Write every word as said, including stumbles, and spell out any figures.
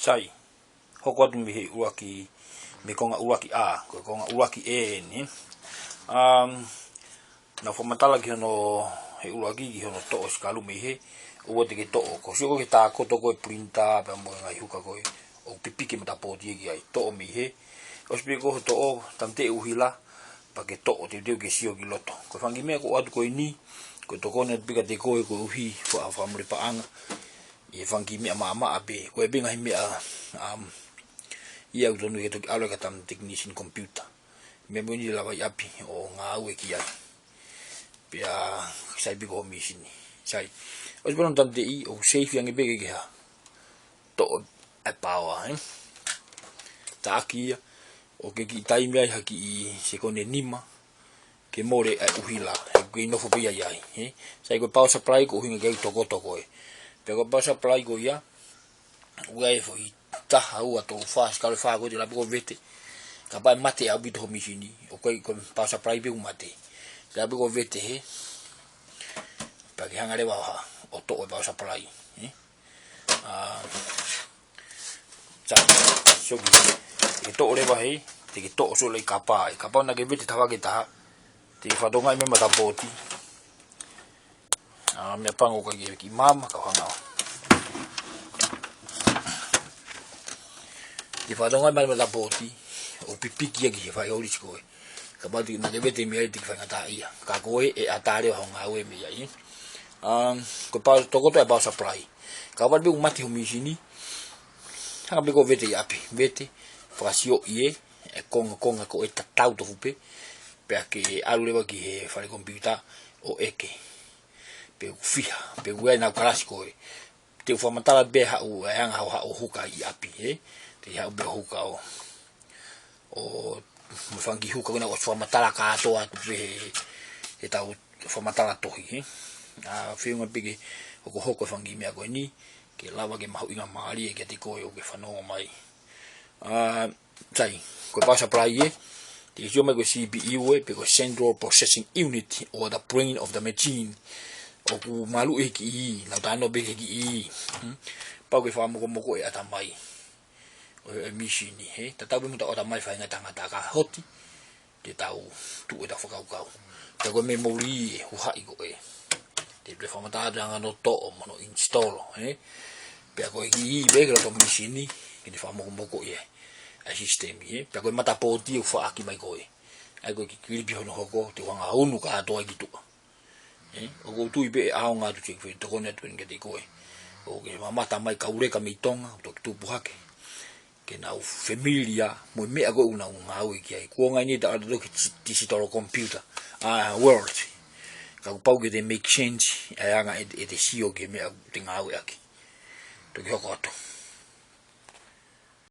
Sai, hoko atu mei he ʻuluaki, mei he konga ʻuluaki ʻa, ko e konga ʻuluaki ʻeni. Um, naʻa ku fakamatala ki hono, he ʻuluaki ki hono toʻo sikalu mei hē, ʻoua te ke toʻo. Ko e sio ko ē ki he tākoto ko ē printer, pea mo e ngaahi huka ko ē, ʻoku pipiki e matapōti ia ki ai, toʻo mei hē. ʻOsi pē ko hoʻo toʻo, tāmateʻi e ʻuhila, pea ke toʻo, teuteu ke sio ki loto. Ko e fanga kiʻi meʻa ʻoku ʻoatu ko eni, ko e tokoni atu pē kiate koe koeʻuhi, faka-, fakamole paʻanga. ʻI he fanga kiʻi meʻa maʻamaʻa pē, ko e pē ngaahi meʻa, um, ia ʻoku tonu ke toki ʻalu ʻaki ʻa e tama technician computer. Meʻa mo eni lava ʻi ʻapi ʻo ngāue ki ai. Pea sai pē ko hoʻo mīsini. Sai. ʻOsi pē hono tāmateʻi, ʻoku safe ange pē ke ke hā. Toʻo e power, ē. Taʻaki ia, ʻo ke kiʻi taimi ai ha kiʻi sekoni ʻe nima, ke mole ʻa e ʻuhila, he ʻoku kei nofo pē ia ʻi ai, ē. Sai ko e power supply ko e ʻuhinga ki ai ʻoku tokotoko ē. Pea ko e power supply ko ia, ʻoku ʻi ai e foʻi taha, ua, tolu, fā, sikalu ʻe fā ko ē te ke lava pē koe ʻo vete. Kapau ʻe mate ʻaupito hoʻo mīsini, ʻoku ʻi ai ko e power supply pē ʻoku mate. Te ke lava pē koe ʻo vete hē. Pea ke hanga leva ʻo hā, ʻo toʻo e power supply, ē. Ah, sai, sio ki, ke toʻo leva hē, te ke toʻo solo ʻi he kapa, ʻi he kapa naʻa ke vete taha ke taha, te ke fakatokangaʻi mai e matapōti. Ah, meʻapango ko ē ki he kiʻi maama, ka u hanga ʻo. Te ke fakatokangaʻi mai e matapōti, ʻo pipiki ia ki he faiʻolisi ko ē. Kapau te ke, naʻa ke vete mei ai te ke faingataʻaʻia. Ka ko ē ʻe ʻatā leva hoʻo ngāue mei ai. Um, ko e power, tokoto e power supply. Kapau pē ʻoku mate hoʻo mīsini, hanga pē koe ʻo vete ʻi ʻapi. Vete, fakasioʻi ē, e konga konga ko ē tatau tofu pē. Pea ke ʻalu leva ki he fale computer ʻo ʻeke pe ʻoku fiha, pe ʻoku ʻi ai ʻenau kalasi ko ē. Te u fakamatala pē haʻu, e anga haʻu, haʻu huka ʻi ʻapi, ē? Te u haʻu pē huka ʻo, ʻo, mo e fanga kiʻi huka ko ena ʻoku fakamatala kātoa atu pē he, he ʻetau fakamatala tohi, ē? ʻA, feʻunga pē ke hokohoko e fanga kiʻi meʻa ko eni, ke lava ke mahuʻingamālie kiate koe ʻoku ke fanongo mai. ʻA, sai, ko e power supply ē, te ke sio mai ko e C P U ē, pe ko e Central Processing Unit, or the brain of the machine. ʻOku maluʻi he kiʻi, nau talanoa pē ki he kiʻi. Hmm? Pau ke fakamokomoko e ʻatamai ʻo e mīsini, hē? Tatau pē mo ʻetau ʻatamai faʻahinga tangata ka hoti, te tau tuʻu ʻetau fakakaukau. Pea ko e memory ē, huhaʻi ko ē. Te u toe fakamatala atu e anga hono toʻo mo hono install, hē? Pea ko e kiʻi pē ki loto mīsini, ke ne fakamokomoko ia. ʻA e sisitemi, ē? Pea ko e matapōti ʻoku faʻaki mai ko ē. ʻA ia ko e kiʻi kilipi hono hoko, te u hanga ʻo unu kātoa ai ki tuʻa. Ē? ʻOku ou tui pē ʻe ʻaonga atu ke tokoni atu eni kiate koe. ʻOku ke mamata mai, kau leka mei Tonga, toki tupu hake. Ke nau familiar mo e meʻa ko ē ʻoku nau ngāue ki ai. Kuo ʻi ai eni e taʻataʻa ki he digital computer, ah, world. Ka kuo pau ke te make sense ʻa e anga ʻete, ʻete sio ki he meʻa ʻoku te ngāueʻaki. Toki hoko atu.